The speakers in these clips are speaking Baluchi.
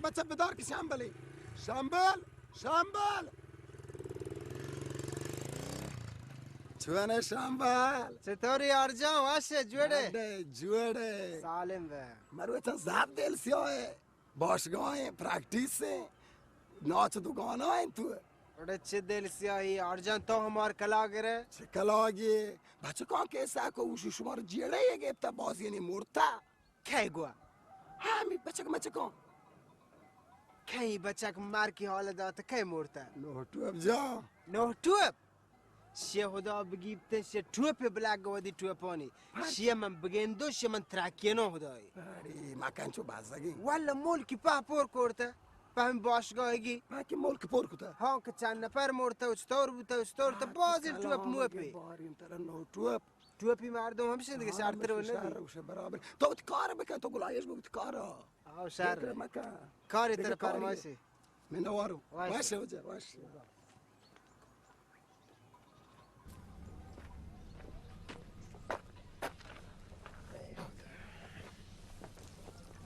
بچہ بدار کہ شمبلی. شمبل، شمبل. چونے شمبل؟ چطوری یار جان؟ وش ئے، جوڑ ئے؟ جوڑ ئے، جوڑ ئے. سالم بے. مروچاں زیاد دل سیاہ ئے. باشگاہ ئے، پریکٹیس ئے. ناچ تو گانا ئے تو. اڑے چہ دل سیاہی یار جان، تو ہمار کلاگ ئے. چہ کلاگی؟ بچکاں کہ ساکو اوشی شمار جیڑے ئے گپتا بازی نی مرتا. کئے گوا؟ ہمی بچک مچکاں. کئے بچک مار کی حال دات، کئے مرتا؟ نوہ ٹوپ جان. نوہ ٹوپ؟ شی خدا بگیپتن، شی ٹوپ بلگ ودی ٹوپانی. شی من بگندو، شی من ترکینو خدای. اڑے مکن چو بزگی. واللہ ملکی پہ پور کرتا. پہ ہم باشگاہگی. پہ کہ ملک پور کتا؟ ہاں، کہ چند نفر مرتا و چطور بوتا و چطور تا. بازی ٹوپ موپی. بارین ترا نوہ ٹوپ. ٹوپی مردم ہمشن دیگه، شرتر و ندی. شر و شر برابر. تو وتی کار بکن، تو گلایش بو وتی کار. آو شر. فکر مکن. کاری تر پرمایشی. من نوارو. واش. واش وجه، واش.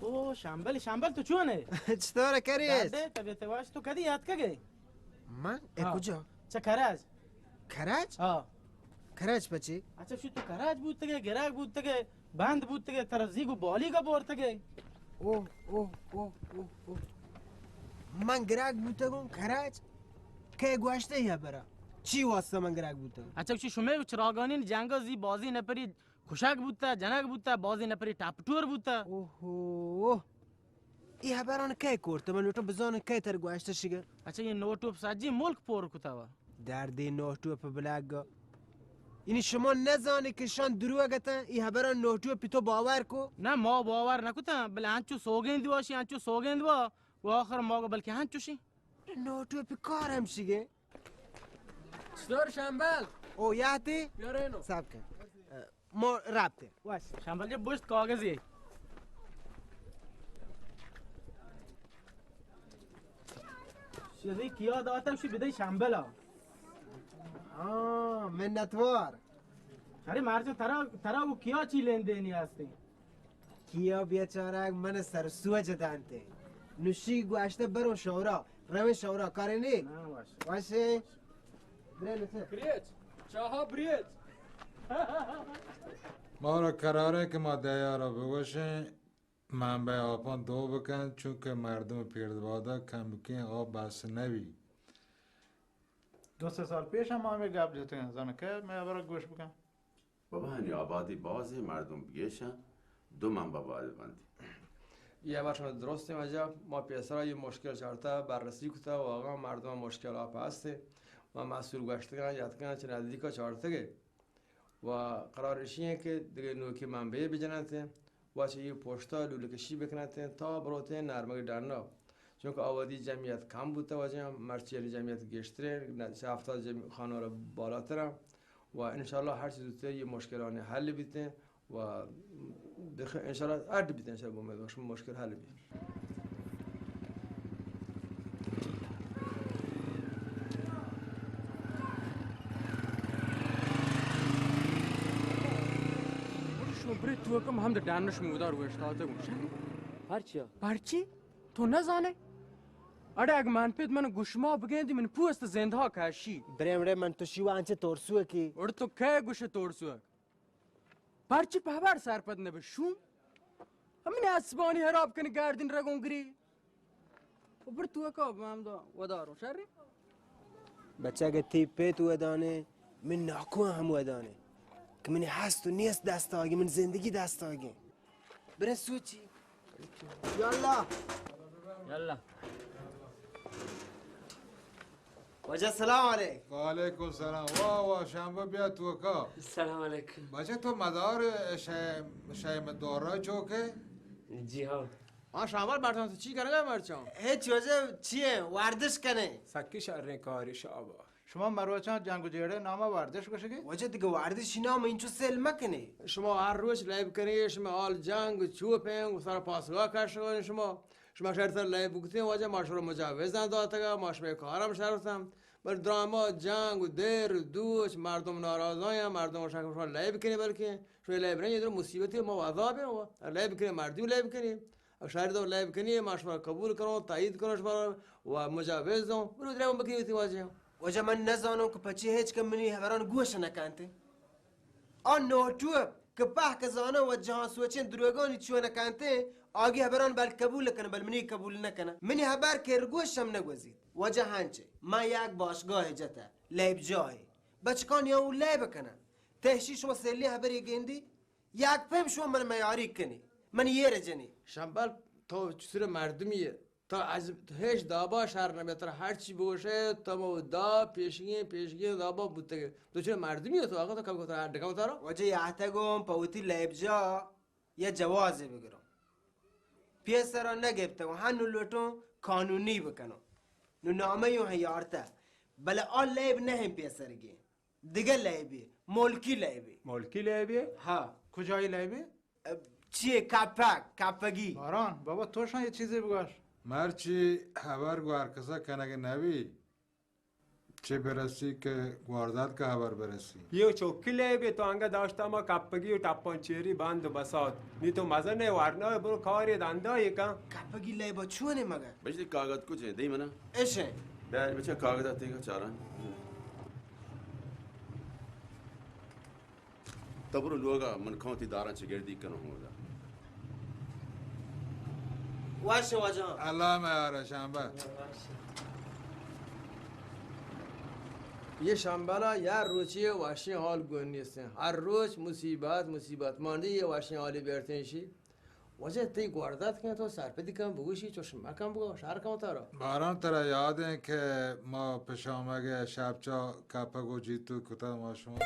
او شمبل، شمبل تو چون ئے؟ چطور ئے کریز؟ دادے، طبیعت واش، تو کدی یاد کگے؟ من؟ اے ہاں. کجا؟ چہ کراج. کراج؟ ہاں. کراج پچے؟ اچھا، شو تو کراج بوتگے، گراگ بوتگے، بند بوتگے، ترا زیگو بالیگا بورتگے. اوہ، اوہ، اوہ، اوہ، اوہ. من گراگ بوتگوں کراج؟ کئے گوشتے یا برا؟ چی واسطہ من گراگ بوتگوں؟ اچھا، چی شمے چراگانی جنگا زی بازی نپری کشگ بوتا، جنگ بوتا، بازی نپری ٹپ ٹور بوتا. اوہو. ای ہبران کئے کرتہ؟ من لوٹاں بزاناں کئے تر گوشتہ شگر. اچھا، یہ نوٹوپ سجی ملک پور کتا وا. دردی نوٹوپ بلگ. یعنی شما نزانی کہ شان دروگ اتن، ای ہبران نوٹوپ تو باور کو؟ نہ، ما باور نکتن، بلے انچو سوگند واشی، انچو سوگند وا، و آخر ما گو بلکہ انچوشی. نوٹوپ کار ہم شگے. چطور شمبل؟ او یاتی؟ بیار اینو. صبر کن. ما رابطه. واش. شمبل جی بشت کاغذی. شری کیا داتا شی بدی شمبلا. ہاں، منتوار. ارے مارچا ترا، ترا وہ کیا چی لین دینی ہستی؟ کیا بیچارگ من سر سوج دانتے. نشی گوشتہ برو شورا، رویں شورا، کارے نی؟ ہاں، واش. واشے. بریچ، چاہا بریچ. مارا قرارے کہ ما دیارا بگوشیں، منبع آپاں دو بکن، چونکہ مردم پیردبادا کمکیں آپ بس نبی. دو سہ سال پیش ہم ما ہمے گپ جتگاں، زاناں کئے مئے ہبرا گوش بکن. بابا، ہنی آبادی بازیں، مردم گیشاں، دو منبع باید بندی. یہ ہبر شما درستیں واجہ، ما پیسرا یہ مشکل چارتا، بررسی کتا، واقعا مردم مشکل آپ ہستے. ما مسئول گوشتگاں، یتکاں چہ نزدیکا چارتگے. و قرار اشی ہیں کہ دگہ نوکی منبعے بجننت و چہ یہ پشتا لولہ کشی بکننت تا بروتیں نرمگ ڈنا. چونکہ آبادی جمعیت کم بوتا واجہ، مرچی یعنی جمعیت گیشتریں، نہ، چہ ہفتاد جمع-، خانوار بالاتر ہیں. و انشاءاللہ ہر چیز زودتر یہ مشکلان حل بیتیں و دخ-، انشاءاللہ اڈ بیتیں، انشاءاللہ بامید شما مشکل حل بیت. شما برید تو کم ہم در ڈنش مودار و اشتاتے گوشن. پرچیا؟ پرچی؟ تو نزانے؟ اڑے اگہ من پت من گوشما بگندی من پوست زندہا کشی. برے مڑے من تو شیوا انچے ترسوکی. اڑ تو کئے گوشے ترسوک؟ پرچی پہ ہبر سرپد نبے شوم؟ ہمیں اسبانی حراب کنی گردین رگون گری. و پر تو کا بام دا ودارو شری. بچہ اگہ تی پت ودانے، من ناکو ہم ودانے. کہ من ہست و نیست دست آگے، من زندگی دست آگے. برے سوچی. یالا. یالا. واجہ سلام علیک. وعلیکم سلام. واہ واہ، شمبل بیا توکا. سلام علیکم. بچہ تو مدار شے، شے مدارا چوکے؟ جی ہاں. ہاں شمبل، مرچاں تو چی کرگا مرچاں؟ ہچ واجہ، چی ہے، ورزش کنے. سکی شریں کاری شابا. شما مروچاں جنگ و جیڑے ناما ورزش گوشگے؟ واجہ دگہ ورزشی نام انچو سیل مکنے. شما ہر روچ لیب کنے، شما حال جنگ، چوپیں، سر پاسگاہ کشگا شما. شما شر سر لیب بکتیں واجہ، ما شما مجوزاں داتگا، ما شما کارم شرفتاں. بل دراما جنگ و دیر دوچ، مردم ناراضاں، مردم شک شما لیب کنے، بلکہ شما لیب نہیں، ادھر مصیبتی ما عذاب ہیں، لیب کنے، مردم لیب کنے. شاری تو لیب کنی، ما شما قبول کنوں، تائید کنوں شما و مجاوز دوں۔ برو درے من بکنی وتی واجہ۔ واجہ من نزانوں کہ پچی ہچ کم منی ہبران گوش نہ کنتے۔ آ نوٹو کہ پہک زاناں و جہاں سوچیں دروگانی چون کنتے، آگی ہبران بل قبول کنہ، بل منی قبول نہ کنہ۔ منی ہبر کہ گوش ہم نہ گوزیت۔ واجہ ہنچے، من یک باشگاہ جتہ، لیب جاہے۔ بچکان یا او لیب کنہ۔ تہشی شما سلی ہبری گندی، یک پیم شما من میاری کنی۔ من یہ رجنی۔ شمبل، تو چسر مردمی ئے۔ تو از تو ہیچ دابا شر نبی، ترا ہر چی بگوشے، تو مو دا پیشگیں، پیشگیں دابا بوتگے۔ تو چرا مردمی ئے تو؟ آقا تو کم کو ترا ڈکم تارا۔ واجہ یہتگوں پہ وتی لیب جا یا جوازے بگروں۔ پیسرا نگپتگوں، ہنو لوٹوں قانونی بکنوں۔ نو نامہ یوں ہیں یارتہ، بلے آ لیب نہ ہیں پیسرگیں۔ دگہ لیبے، ملکی لیبے۔ ملکی لیبے؟ ہاں۔ کجائی لیبے؟ چیے کپگ، کپگی۔ باران، بابا تو شان یہ چیزے بگوش۔ مرچی ہبر گوار کسا کنگ نبی، چہ برسی کہ گواردات کا ہبر برسی۔ یہ چوکی لیبے تو انگا داشتا ما کپگی و ٹپان چیری بند و بسات۔ نی تو مزن ہے ورنا برو کاری دندا یہ کن۔ کپگی لیبا چونے مگر؟ بچ دی کاغذ کچھ ہے، دی منا۔ ایش ہے۔ بیا بچہ کاغذ آتے گا چاران۔ تو برو لوگا، من کھاں تی داراں چہ گردی کنوں ہمودا۔ وش واجہ۔ اللہ میار شمبل۔ یہ شمبلا یا روچی وشیں حال گون نیستیں۔ ہر روچ مصیبت، مصیبت۔ ماندی یہ وشیں حالی بیرتیں شی۔ واجہ تئی گوردات کن تو سرپدی کن بگوشی، چوش مکن بگو، شر کن ترا۔ باران ترا یاد ہیں کہ ما پشامگ شپ چا کپگ و جیتو کتا ما شما۔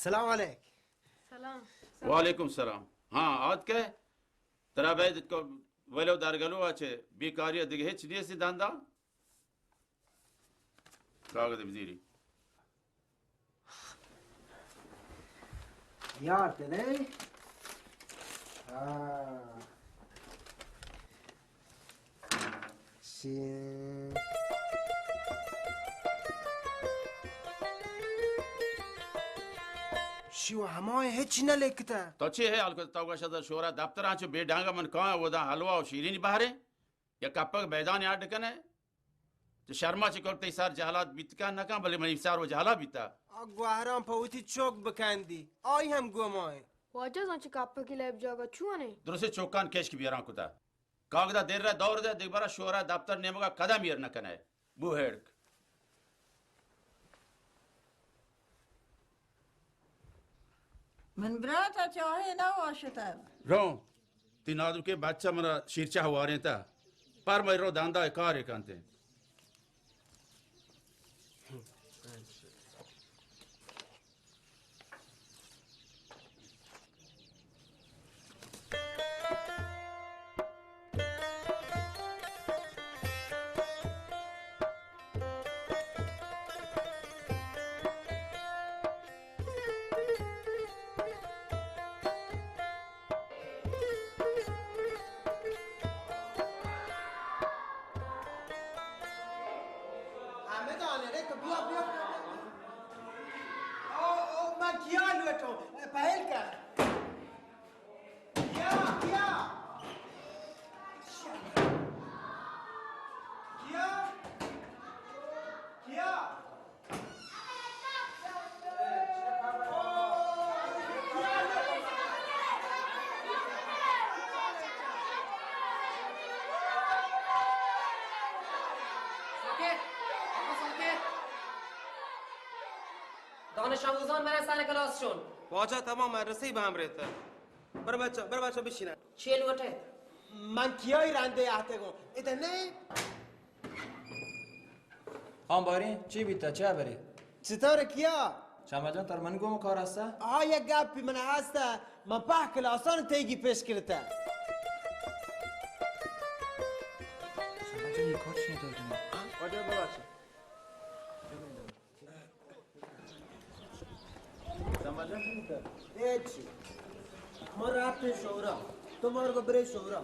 سلام علیک۔ سلام۔ وعلیکم سلام۔ ہاں، آتکے؟ ترا بید کو ولو درگلو آچے، بیکاری دگہ ہچ نیستی دندا؟ کاغذ بزیری۔ یار تے نے؟ ہاں۔ شی۔ شی و ہمائیں ہچ نہ لکھتا۔ تو چی ہے حال کو تو گشت شورا دفتر آنچو بے ڈانگا من کہاں ودا حلوا و شیرینی بہرے؟ یا کپگ میدان اڈ کنے؟ تو شرما چہ کل تئی سر جہلات بیت کن نہ کن، بلے منی سر و جہلا بیتا۔ آ گوہران پہ وتی چوک بکندی، آئی ہم گومائیں۔ واجہ زان چہ کپگی لیب جاگہ چونے؟ درسے چوکان کشک بیاران کتا۔ کاگدا دیر رہ دور دے، دگبرا شورا دفتر نیمگا قدم ایر نہ کنے۔ بو ہیڑک۔ من برات ء چاہے نہ واشتگ۔ رو، تئی نازکیں بچہ منا شیرچاہ وارینتہ۔ پر مئے رو دندا ء کارے کنت۔ ہمدا آنے رے، تو بیا، بیا، بیا۔ او، او، من کیا لوٹوں؟ پہل کر۔ کیا، کیا؟ کیا؟ کیا؟ ساکت! آقا ساکت! دانش آموزان برای سر کلاس شون. واجہ تمام مدرسہ ء بہ ہم ریتہ. بر بچہ، بر بچہ بشینہ. چے لوٹے؟ من کیائی رندے آتگوں؟ ادا نہ. ہاں باریں، چی بیتا؟ چے ہبرے؟ چطور کیا؟ شامل جان، تر من گوں کار ہستا؟ آ، یک گپی من ہستا. من پہ کلاسان تیگی پیش کرتا. شامل جان، یہ کار چی تو؟ واجہ ببخش. ہچی. ما رفتیں شورا، تو مارگو برے شورا.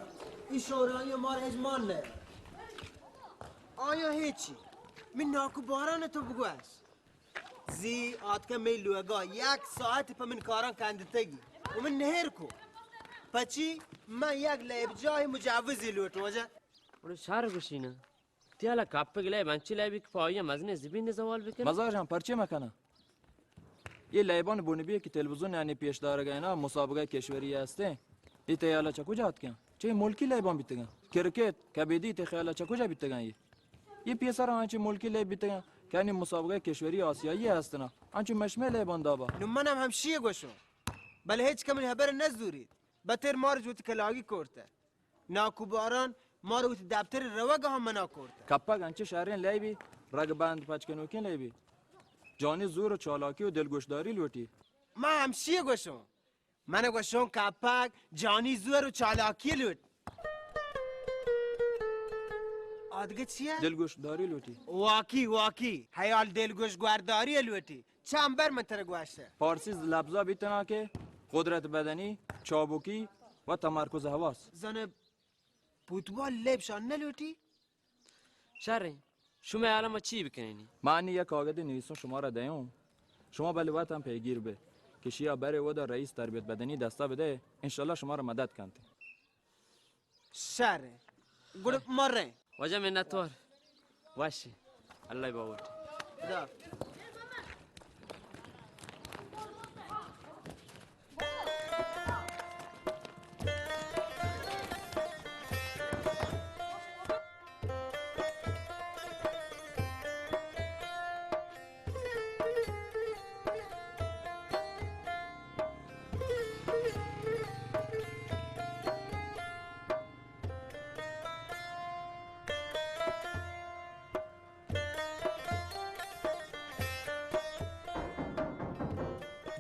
ای شورا ای مار اجمان نہ. آیا ہچی. من ناکو باران تو بگوش. زی آتکہ می لوگا یک ساعت پہ من کاراں کندتگی و من نہر کو. پچی من یک لیب جاہ مجوزی لوٹ واجہ. بڑو شر گوشی نا. تیالا کپگ لیب انچی لیبی کہ پہ آئی ء مزنیں زبین زوال بکن. مزار جان، پرچے مکناں؟ یہ لیبان بنبی کہ تلویزیون یعنی پیش دارگ ء نا مسابقہ کشوری ہستیں. یہ تیالا چہ کجا اتکاں؟ چہ ملکی لیبان بیتگاں. کرکٹ، کبیدی تے خیالا چہ کجا بیتگاں یہ؟ یہ پیسر آنچہ ملکی لیب بیتگاں کہ یعنی مسابقہ کشوری آسیائی ہستنا. انچو مشمے لیبان دابا. نو منم ہمشی گوشوں. بلے ہچ کمن ہبر نزوریت. بتر مار جوتی کلاگی کرتہ. ناکو باران مارا وتی دپتر روگ ہم منع کرت. کپگ انچیں شریں لیبی، رگ بند پچ کنوکیں لیبی. جانی زور و چالاکی و دلگوشداری لوٹی. من ہمشی گوشوں. من گوشوں کپگ جانی زور و چالاکی لوٹ. آدگہ چیہ؟ دلگوشداری لوٹی. Walkie, walkie. حیال دلگوش گورداری لوٹی. چمبر من ترا گوشتہ. پارسی لبزا بیتنا کہ قدرت بدنی، چابکی و تمرکز حواس. زن فوتبال لیب شان نلوٹی؟ شریں. شما حالا ما چی بکنینی؟ ما انی یک کاگدی نویسوں شما را دیوں. شما بلے وت ہم پیگیر بے کہ شیا برے ودا رئیس تربیت بدنی دستا بدے، انشاءاللہ شما را مدد کنت. شر. گڑا مریں. واجہ منتوار. واشی. اللہ باور. خدا.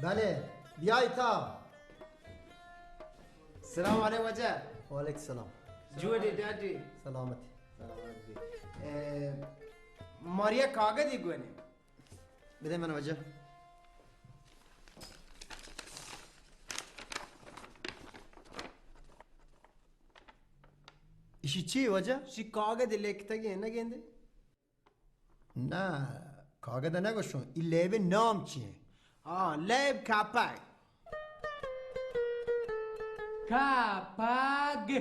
بلے، بیایت آ. سلام علیکم واجہ. وعلیکم سلام. جوڑ ئے ڈاڈ ئے؟ سلامتی. سلامتی. اے، ماریا کاگدی گونے. بدے من واجہ. ایشی چی واجہ؟ شی کاگد لکھتگی نہ گندے؟ نہ، کاگد نہ گوشوں. ای لیب نام چی ہے؟ ہاں، لیب کپگ. کپگ.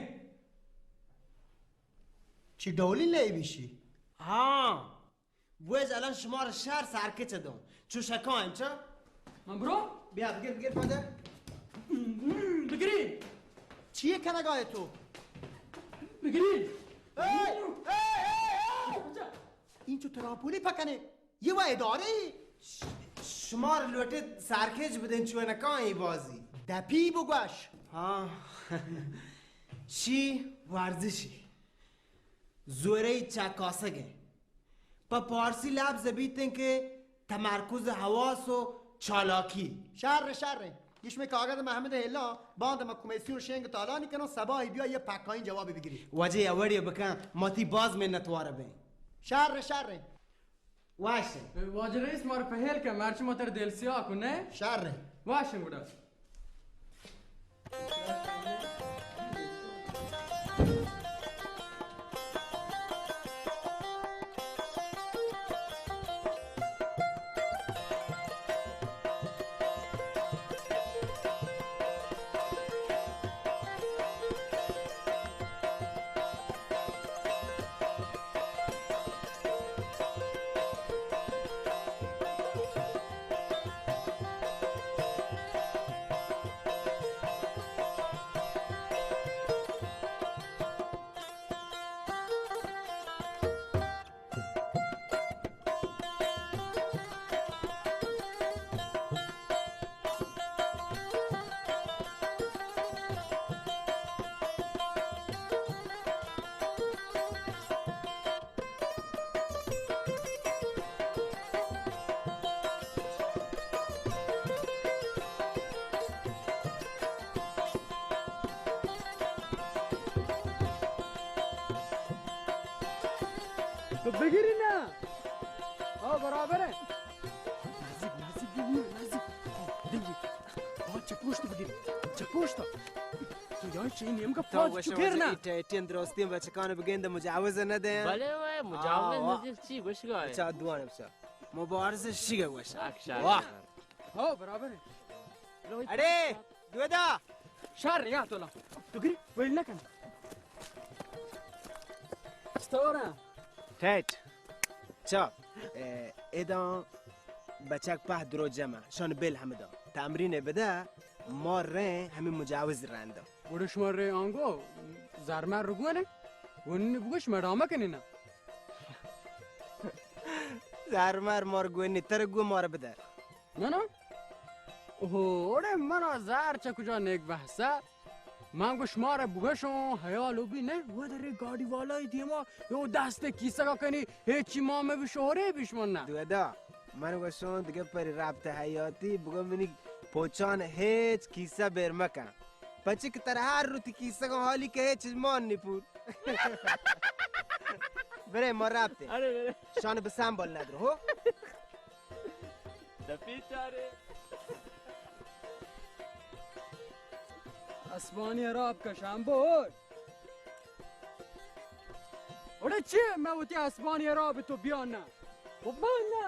چی ڈولی لیب ایشی؟ ہاں. بویز الان شما را شر سرکچ دوں. چو شکایم چا؟ من برو؟ بیا بگر، بگر پدر. بگری. چیے کنگا ہے تو؟ بگری. اے، اے، اے، اے! این چو تراپولی پکنے؟ یہ وہ ادارے؟ ش-، شما را لوٹت سرکچ بدن چو نکاں ای بازی. دپی بگوش. ہاں. شی ورزشی. زورئی چکاسگ انت. پہ پارسی لبز بیت انت کہ تمرکز حواس و چالاکی. شر، شر. یہ شمئے کاگد محمد ہلا، باند ما کمیسیون شنگ تالانی کنوں، سباہی بیا یہ پکائیں جواب بگری. واجہ یہ وڑی بکن، ما تی باز منتوار بیں. شر، شر. واش. واجہ رئیس، مار پہل کن، مرچی ما تر دل سیاہ کن، نہ؟ شر. واش گڑا. تو بگیری نا؟ او برابر ہے. نزدیک، نزدیک بگیر، نزدیک. دیگه. پوشت بگیری. چہ پوشت؟ تو یا چی نیمگا تو پاد وش چکر وش نا. ای ٹیٹین درستین بچکان بگند مجاوز نہ دیں. بلے وای، مجاوز آ، نہ دیں چی گوشگا ہے؟ بچا دوان بچا. مبارز شیگا گوشا. اکشا. واہ. ہو، برابر ہے. اڑے، دودا. شر یا تولا. تو گری، ویل نہ کن. استورا. ٹیٹ. چا، اے، ادان بچک په درو جمع، شان بل همدا. تمرین بده، ما رین همین مجاوز رندا. گڑا شما رین آنگو، زرمر رو گونه؟ گونی بگوش مدامه کنی نه. زرمر مار گونی، تر گو مار بدر. منا؟ اوہ، اوڑے منا زار چہ کجا نیک بحثا؟ من گو شمارا بگشوں، حیال و بی نہ، وہ در گاڑی والا دیما، یو دست کیسگا کنی، ہیچی ما میں بھی شہرے بیش من نہ. دودا، من گوشوں دگہ پری رابطہ حیاتی، بگو منی پوچان ہیچ کیسہ بیر مکن. پچی کہ تر ہر روتی کیسگا حالی کہ ہیچ مان نی پور. برے ما رابطے. ارے برے. شان بسام بول ندر ہو. دپی چارے. اسمانی راب کشان بور. اوڑے چی؟ میں وتی اسمانی راب تو بیان نہ. و بیان نہ.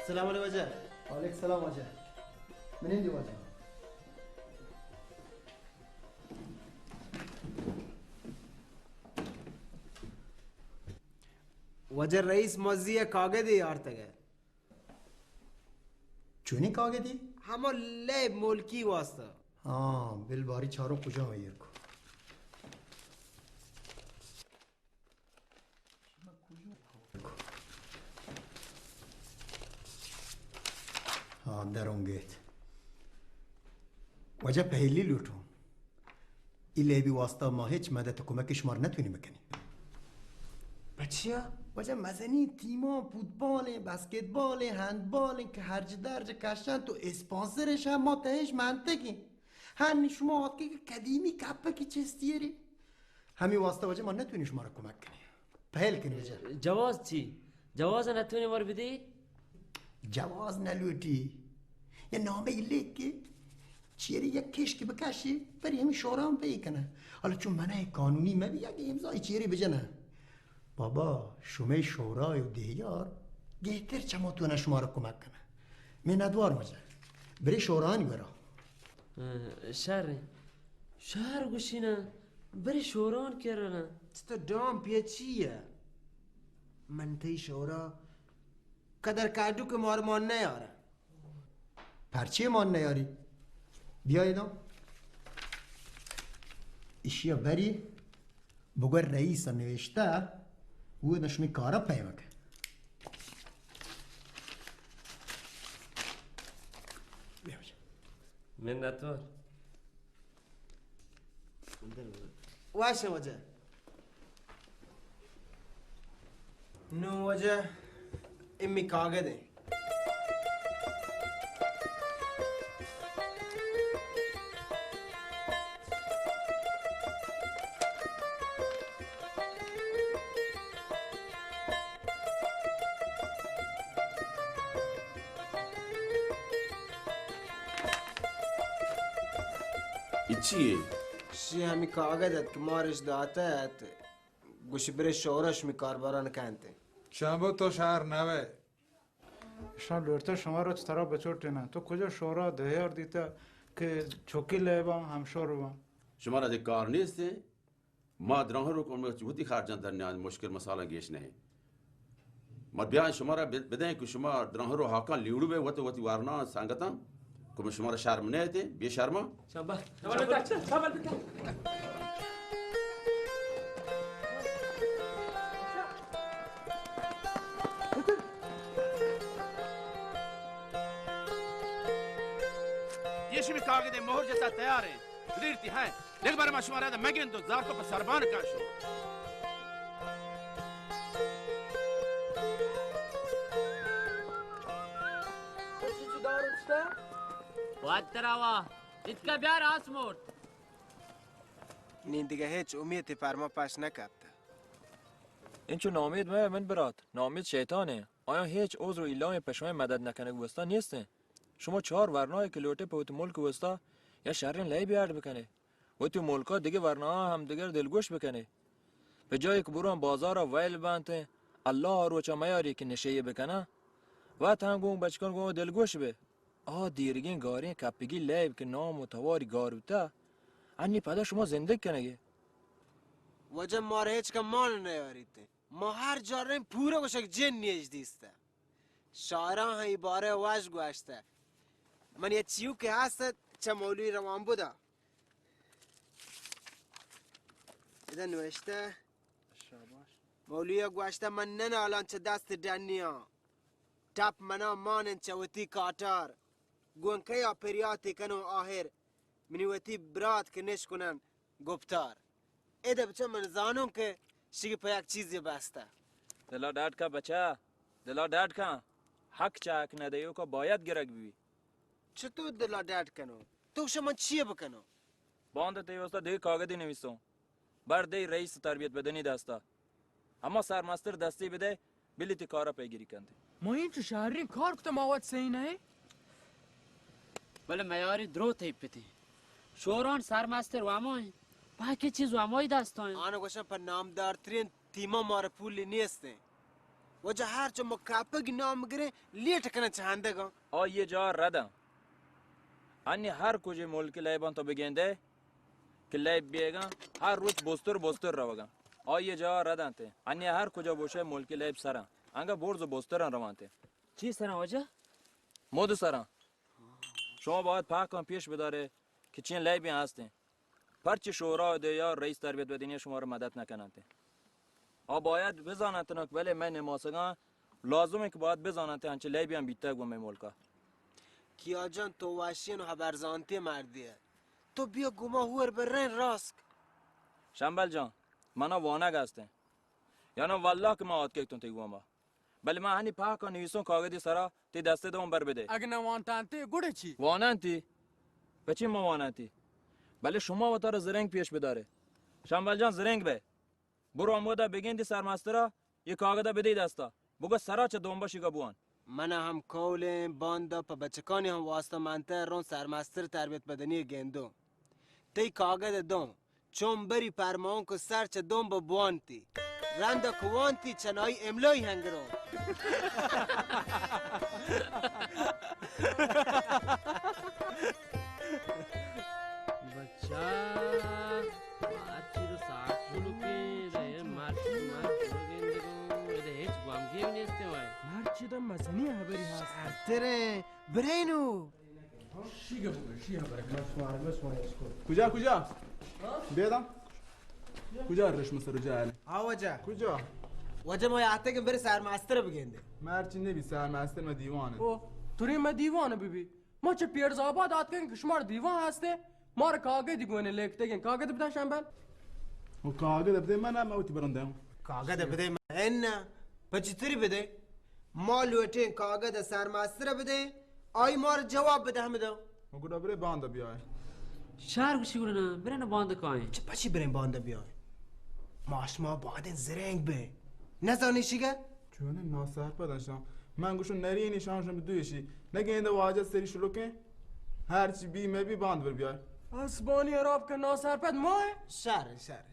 سلام علیکم واجہ. وعلیکم سلام واجہ. منندی واجہ. واجہ رئیس مزی کاگدے آرتگے. چونی کاگدی؟ ہما لئے ملکی واسطہ. ہاں، بل باری چاروں کجا ایر کو. ہاں، دروں گیت. واجہ پہلی لوٹوں. ای لیبی واسطہ ما ہچ مدد و کمک شمار نتونی بکنی. پچیا؟ واجہ مزنی تیما فوتبال، بسکتبال، ہندبال کہ ہرج درج کشن تو اسپانسرش ہم ما تہش منتگی. ہن شما آتکی کہ قدیمی کپکی چستی ری. ہمی واسطہ واجہ ما نتونی شما را کمک کنی. پہل کنی واجہ. جواز چی؟ جواز نتونی مر بدی؟ جواز نلوٹی. یا نامہ ای لکھ کہ چیری یک کشک بکشی، بری ہمی شورا ہم پی کنه. حالا چون منع قانونی مبی، یک امضای چیری بجنه. بابا، شمئے شورای و دهیار گہتر چماتونه شما را کمک کنه. منتوار واجہ. بری شورانی گورا. شر، شر گوشینا، بری شوران کرنا. چطور ڈام پیچیه؟ من تئی شورا قدر کاڈو که مارمان نیاره. پرچے مان نیاری؟ بیا ایداں. ایشی ء بری بگو رئیس ء نوشتہ، او نشمی کارا پیمک. بیا بچہ. منتوار. واش واجہ. نوں واجہ، اے می کاگد ایں. اے چی اے؟ شی ہمی کاگد ات کہ مارش داتہ ات. گوشی برے شورا شمی کارباران کنت. شمبو تو شہر نوے. شان لوٹتا شما روچ ترا بچوٹینا. تو کجا شورا دہیار دیتا کہ چوکی لیبا ہم شور بان؟ شمارا دے کار نیست ایں؟ ما دراہر و کم وتی خرچاں در نیان مشکل مسالاں گیش نہیں. ما بیایں شمارا بد-، بدیں کہ شما دراہر و حاکاں لیوڑو بے وت وتی وارنا سنگتاں. کم شمارا شرم نیتے، بے شرما. شاباش. یہ شمی کاغذ مہر جتا تیار ہیں. دیر تی ہیں. دگہ بر ما شما را مگند و زارت و پہ سربان کن شو. چی چی دار اچتا؟ وت ترا وا اتکا بیار آس مرد۔ نی دگہ ہچ امیتے پر ما پش نہ کپتہ۔ انچو نامید مہ من برات، نامید شیطانے۔ آیاں ہچ عذر و علایں پہ شمئے مدد نہ کنگ واستا نیستیں۔ شما چار ورنائے کہ لوٹے پہ وتی ملک واستا یا شریں لیبے اڈ بکنے۔ وتی ملکا دگہ ورناہاں ہم دگر دلگوش بکنے۔ پہ جای کہ برواں بازارا ویل بنتیں، اللہ ء روچا میاری کہ نشے بکناں۔ وت ہم گوں بچکان گوں دلگوش بے۔ آ دیرگیں گاریں کپگی لیب کہ نام و تواری گار بوتہ، انی پدا شما زندگ کنگے۔ واجہ مارا ہچ کم مان نیاریت۔ ما ہر جا رئیں پورا گوشگ جن نیش دیستہ۔ شاعراں ہم ای بارہ وش گوشتہ۔ من یہ چیو کہ ہست چہ مولوی روان بودا۔ ادا نوشتہ۔ مولوی گوشتہ من ننالاں چہ دست ڈنیاں۔ ٹپ منا مانن چہ وتی کاٹار۔ گون کیا پریاتی کنو آہر۔ منی وتی برات کہ نشکنن گپتار۔ ادا بچہ من زانوں کہ شگی پہ یک چیزی بستہ۔ دلا ڈاڈ کا بچہ، دلا ڈاڈ کا۔ حق چہ حق ندیو کا باید گرگ بی۔ چطور دلا ڈاڈ کنو؟ تو شما چی بکنو؟ باند تی واسطہ دگہ کاگدی نویسوں۔ بر دے رئیس تربیت بدنی دستا۔ ہما سرمستر دستی بدے، بلی تی کارا پیگیری کنت۔ ما اینچو شریں کار کتہ ما وت سہی نہ ایں۔ بلے میاری درو تئی پتی۔ شوران سرمستر و ہمائیں۔ باقی چیز و ہمائی دستا ایں۔ آنو گوشن پر نامدارترین تیما مارا پولی نیستیں۔ واجہ ہر چو ما کپگ نام گریں، لیٹ کنن چہ ہندگاں۔ آ یہ جا رداں۔ انی ہر کجے ملک لیباں تو بگندے کہ لیب بیگاں، ہر روچ بستر بستر روگاں۔ آ یہ جا رداں تے۔ انی ہر کجا بوشے ملک لیب سراں۔ انگا برز و بستراں روان تے۔ چی سراں واجہ؟ مود سراں۔ شما باید پاکاں پیش بدارے کہ چین لیبی ہستیں۔ پرچی شورا دے یا رئیس تربیت بدنی شما را مدد نکننت۔ آ باید بزاننت نک، بلے من نماسگاں لازم ہے کہ باید بزاننت انچہ لیبی ہم بیتگ گوں مئے ملکا۔ کیا جان تو واشین و خبر زانتی مردی ہے۔ تو بیا گما ہور برین راسک۔ شمبل جان، منا وانگ ہستیں۔ یعنی واللہ کہ ما آتکگ توں تئی گوما۔ بلے من ہنی پہکا نویسوں کاگدی سرا، تی دستے دوں بر بدے۔ اگہ نہ وانتانتی گڑے چی؟ وانانتی؟ پچی ما وانانتی؟ بلے شما وتارا زرنگ پیش بدارے۔ شمبل جان زرنگ بے۔ برو ہمودا بگندی سرمسترا، یہ کاگدا بدی دستا۔ بگو سرا چہ دونبا شگا بوان۔ منا ہم قولیں باندا پہ بچکانی ہم واسطہ منتہ رون سرمستر تربیت بدنی گندوں۔ تئی کاگد دوں۔ چون بری پرماؤں کہ سر چہ دمب بوانتی۔ رند کوانتی چنائی املائی ہنگرو۔ بچا، مرچی تو ساک شروع کی، دے مرچی، مرچی شروع کی، دے ہیچ گوامگی نیستے ہوئے۔ مرچی تو مزنی خبری ہست۔ شرتریں، برینو۔ کجا، کجا؟ بیدم۔ کجا رشم سر جاہل؟ آ واجہ۔ کجا؟ واجہ ما آتے کہ برے سرمستر بگندے۔ مرچی نبی سرمستر ما دیوان۔ او، تری ما دیوان بی بی۔ ما چہ پیرز آباد آتکن کہ شمار دیوان ہستے۔ مار کاگدی گونے لیکتے گن۔ کاگد بدا شمبل۔ او کاگد بدے من، ما وتی برندے۔ کاگد بدے من۔ پچی تری بدے۔ ما لوٹیں کاگد سرمستر بدے۔ آئی مار جواب بدہ ہمدا۔ گڑا برے باندا بیائے۔ شہر گوشی گڑا نا، برے نا باندا کائیں۔ چہ پچی برے باندا بیائے؟ ما شما بادیں زرنگ بے۔ نزانی شگہ؟ چونیں ناسرپد شان۔ من گوشوں نرینی شان شما دویشی۔ نگیندہ واجہ سری شلوکیں۔ ہر چی بی میں بی باند بر بیائے۔ اسبانی عرب کا ناسرپد مائے۔ شر، شر۔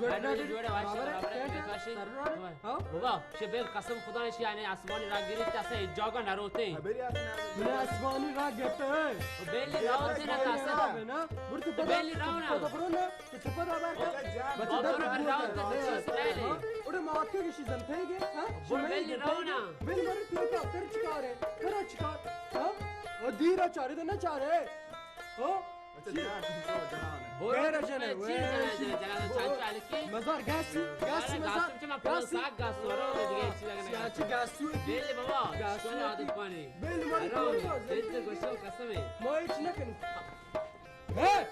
جوڑے، جوڑے، واشی، بابا، بابا، واشی۔ ہاں؟ بابا، چہ بل قسم خدا نشی، یعنی آسمانی راہ گرفت، اصلاً ہیچ جاگہ نروتے۔ من آسمانی راہ گرفت۔ بلی راوتے نہ، اصلاً۔ بلی راونا۔ تو چپ بابا۔ بچہ در بابا، راوتے چیز نہیں۔ اوڑے مواد کے کسی زنتے گے، ہاں؟ بلی راونا۔ بل مر تو کا تر چکارے، تر چکار، ہاں؟ او دیرا چارے تو نہ چارے، ہاں؟ اچھا، جنان، جنان۔ بورو غیر جنے، چی جنان، جنان، جنان، چال، چال کی؟ مزار گاسی، گاسی، مزار گاسی۔ چما پول ساگ گاسو، رو دیگه چی لگنے؟ چی گاسو؟ بیل بابا، گاسو شکل عادت پانی۔ بیل ماری آرام، تو، دل تو گوشو قسمے۔ ما ہیچ نہ کنی۔ ہے؟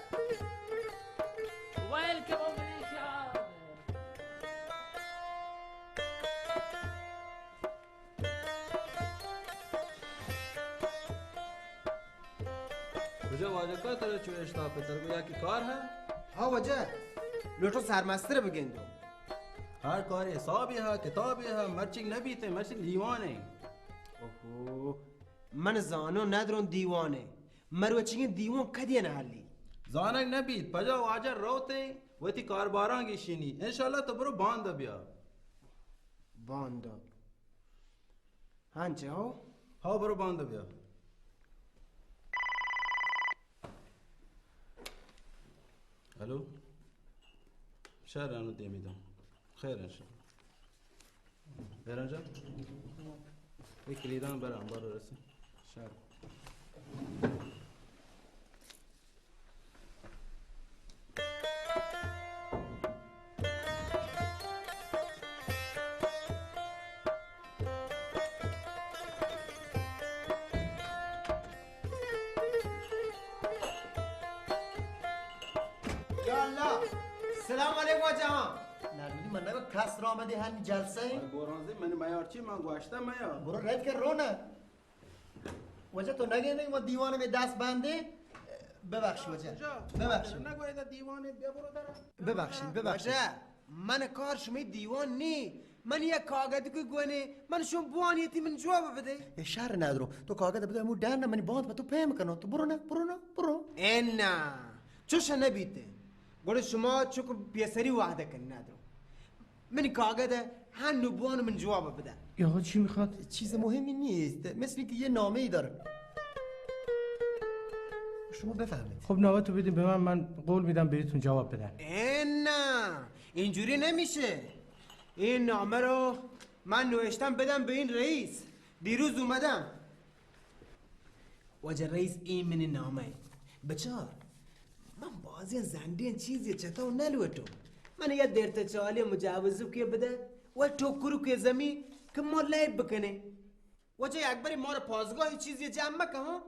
ویل کے وہ منی شاہ۔ کجا واجہ کا ترا چو اشتاپ، ترا گویا کہ کار ہے؟ ہاں واجہ، لوٹو سرمستر بگندو۔ ہر کار حسابی ہے، کتابی ہے، مرچی نہ بیتے، مرچی دیوانے۔ اوہو، من زانو ندرون دیوانے۔ مروچیگیں دیوان کدی نہ حلی؟ زانگ نہ بیت، پجا واجہ روتے وتی کارباراں گیشینی۔ انشاءاللہ تو برو باندا بیا۔ باندا؟ ہاں جاؤ۔ ہاؤ، برو باندا بیا۔ ہلو۔ شہر انو دیمی دم۔ خیر انشاءاللہ۔ بیران جان، اے کلیداں بر انبار رسے۔ شر۔ یا اللہ، سلام علیکم واجہ۔ نرمدی من نگو کس را مدی ہنی جلسہ ایں۔ بورانزی من میار چی من گوشتہ میار۔ برو رد کر رو نہ۔ واجہ تو نگے نہیں، ما دیوان میں دست بندے۔ ببخش واجہ۔ ببخش۔ نگو ادا دیوان بیا برو در۔ ببخشید، ببخشید۔ واجہ، من کار شمی دیوان نی۔ من یک کاغذ کو گونے، من شم بوانی تی من جواب بدے۔ اے شر ندرو۔ تو کاغذ بدے مو ڈن، منی باند پہ تو پیم کنو۔ تو برو نہ، برو نہ، برو۔ اے نہ۔ چوش نہ بیتے۔ گڑا شما چک پیسری وعدہ کن ندرو۔ من کاغذ ہے، ہنو بوان من جواب بدن۔ یا چی می‌خواد؟ چیز مهمی نیست، مثل اینکه یه نامه‌ای داره۔ شما بفهمید۔ خب نامه‌تو بدین به من، من قول می‌دم بهتون جواب بدم۔ اے نه، اینجوری نمیشه۔ این نامه رو من نوشتم بدم به این رئیس، دیروز اومدم۔ واجہ رئیس، اے منی نامہ اِنت۔ بچار، من بازیں زنڈیں چیزے چہ تو نہ لوٹوں۔ من یک دیرتہ چالے مجوزکے بدہ و ٹوکرکے زمین کہ ما لیب بکنیں۔ واجہ اکبری مارا پاسگاہی چیزے جمع مکن، ہاں؟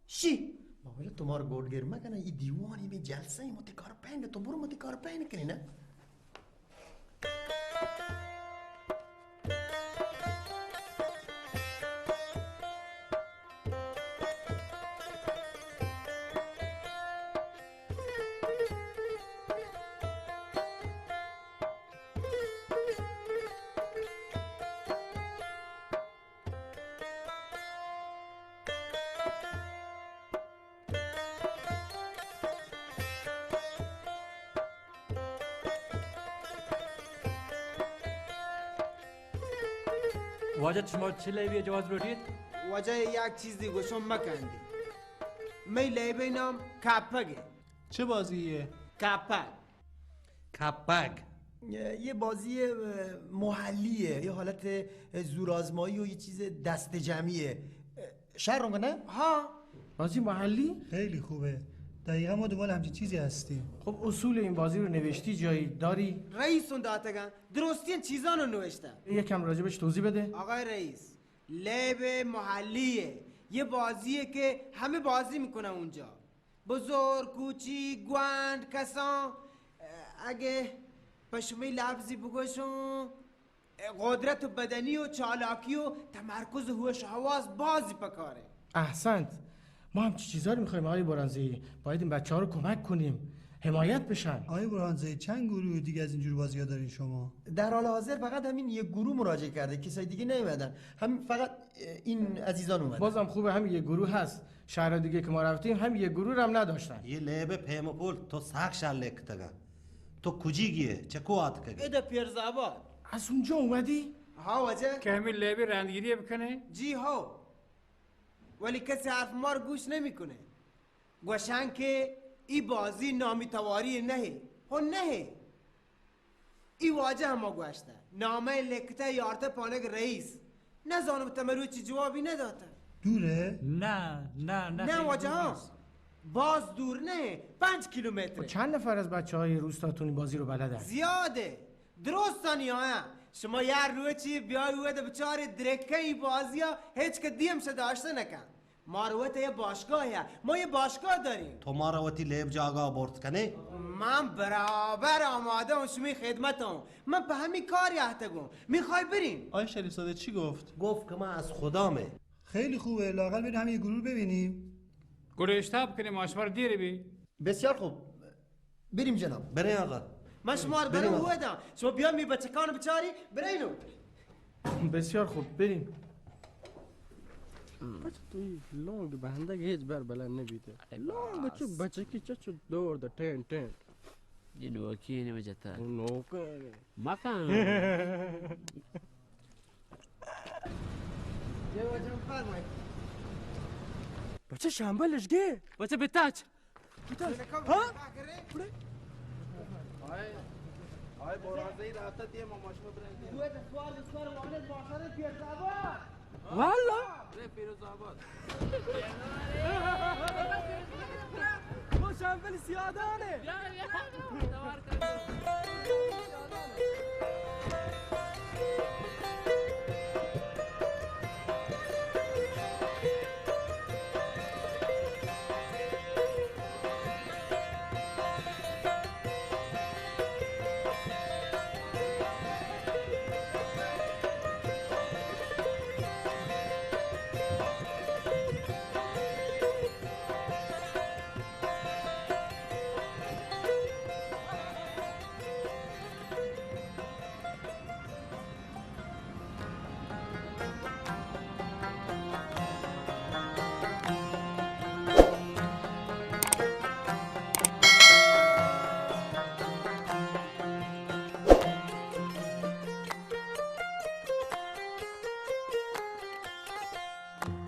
شی۔ بابا تو مارا گوڈ گر مکن، اے دیوانی میں جلسہ ایں، متی کار پین، تو برو متی کار پین کنے نا۔ واجہ، شما چہ لیبے جواز لوٹیت؟ واجہ، یک چیزے گوشم مکندی۔ مئی لیبے نام کپگ اِنت۔ چہ بازی یے؟ کپگ۔ کپگ۔ یه بازی، اه، محلی اِنت، یه حالت، اه، زورآزمایی و یه چیز دست جمعی اِنت۔ اه، شر رنگ نه؟ ها۔ بازی محلی؟ خیلی خوبه. دقیقاً ما دنبال همچین چیزی هستیم. خب اصول این بازی رو نوشتی جایی داری؟ رئیس اون داتگن، درستی این چیزان رو نوشته. یکم راجبش توضیح بده. آقای رئیس، لیب محلیه، یه بازیه که همه بازی می‌کنن اونجا. بزرگ، کوچیک، گونڈ، کسان، اگه په شمئے لبزی بگوشم، قدرت بدنی و چالاکی و تمرکز هوش و حواس بازی پکاره. احسنت. ما هم چی چیزا رو می‌خوایم آقای برانزی؟ باید این بچه‌ها رو کمک کنیم، حمایت بشن. آقای برانزی، چند گروه دیگه از اینجور بازی‌ها دارین شما؟ در حال حاضر فقط همین یک گروه مراجعه کرده، کسای دیگه نیومدن. همین فقط این عزیزان اومدن. بازم خوبه همین یک گروه هست. شهر دیگه که ما رفتیم هم یک گروه هم نداشتن. یه لیب پیم و پول تو سخت شر لکتگن. تو کجی گیے؟ چکو آتکگے؟ ادا پیرزآباد۔ از اونجا اومدی؟ ها واجہ۔ کہ ہمے لیبی راندگیری بکنے؟ جی ہو۔ ولی کسی حرف مار گوش نمی‌کنه۔ گوشن که ای بازی نامی تواری نهه۔ هو نهه۔ ای واجه هما گوشته۔ نامه لکته یارته پانگ رئیس۔ نزانم تا مروچی جوابی نداته۔ دوره؟ نه، نه، نه، نه خیلی واجه دور ها۔ نیست۔ باز دور نه، پنج کیلومتر. و چند نفر از بچه‌های روستاتون این بازی رو بلدن؟ زیاده. درستانی آیا. شما یه روچی بیای وده بچاری درکه ای بازی ها هیچ که دیم شه داشته نکن. ما رو وته یه باشگاهی ها. ما یه باشگاه داریم. تو ما رو وتی لیب جاگا برد کنی؟ من برابر آماده هم شمی خدمت هم. من په همی کار یهتگم. می‌خوای بریم؟ آی شریف زاده چی گفت؟ گفت که من از خدامه. خیلی خوبه، لااقل بریم هم یه گروه رو ببینیم. گروه اشتاب کنیم، ما شما رو دیر بی. بسیار خوب. بریم جناب. بریم آقا. من شما رو بریم برم آقا. هودم. شما بیا می بچکان بچاری، برینو. بسیار خوب، بریم. بچه تو این لونگ بندگ هیچ بر بلند نبیده. لونگ چو بچکی چه چو دور ده ٹین ٹین. یہ نوکی نے جتا. نوکه. مکان. بچه شامبل اشگه. بچه بتاچ. بتاچ. ها؟ آی، آی، برازی رابطه دیه ما ماشما برنده. والله. ما شامبل سیادانه.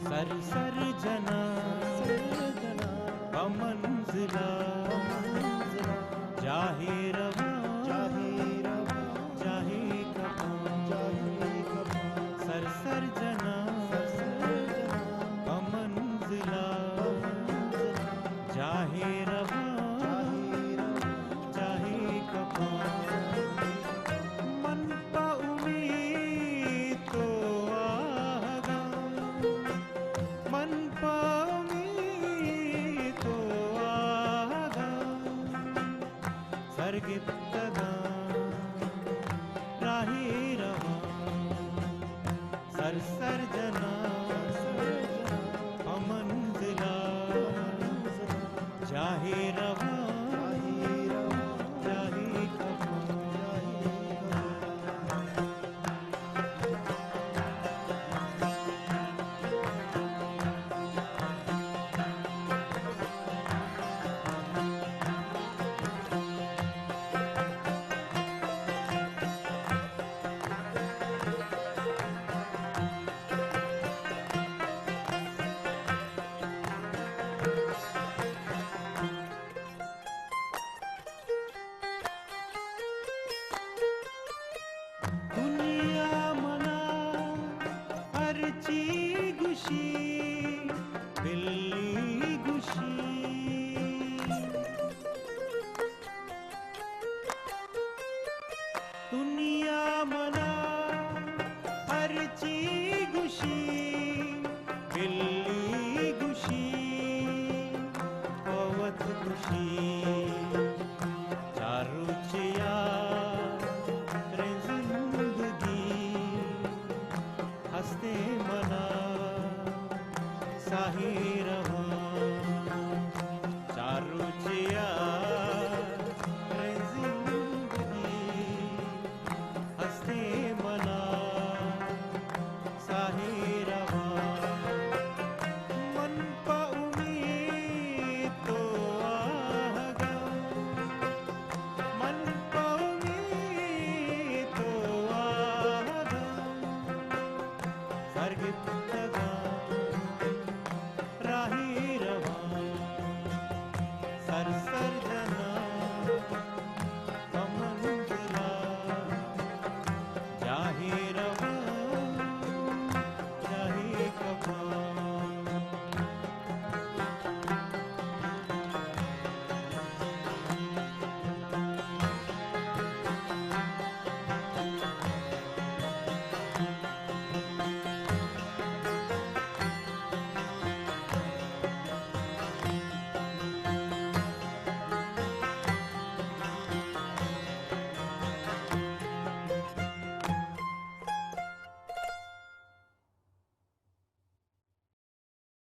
سر سر جناں پہ منزلا، جاہے رواں، جاہے کپاں، سر سر جناں پہ منزلا، جاہے رواں، جاہے کپاں۔ من پہ امیت تو آہگاں، من پہ امیت تو آہگاں، سر گپتگاں راہے رواں، سر سر جناں پہ منزلا، جاہے رواں، جاہے کپاں۔ دنیا منا ہرچی گوشی، بلی گوشی۔ دنیا منا ہرچی گوشی، بلی گوشی، پہ وت گوشی، چار روچے آ تریں زندگی ہستیں منا ساہی رواں۔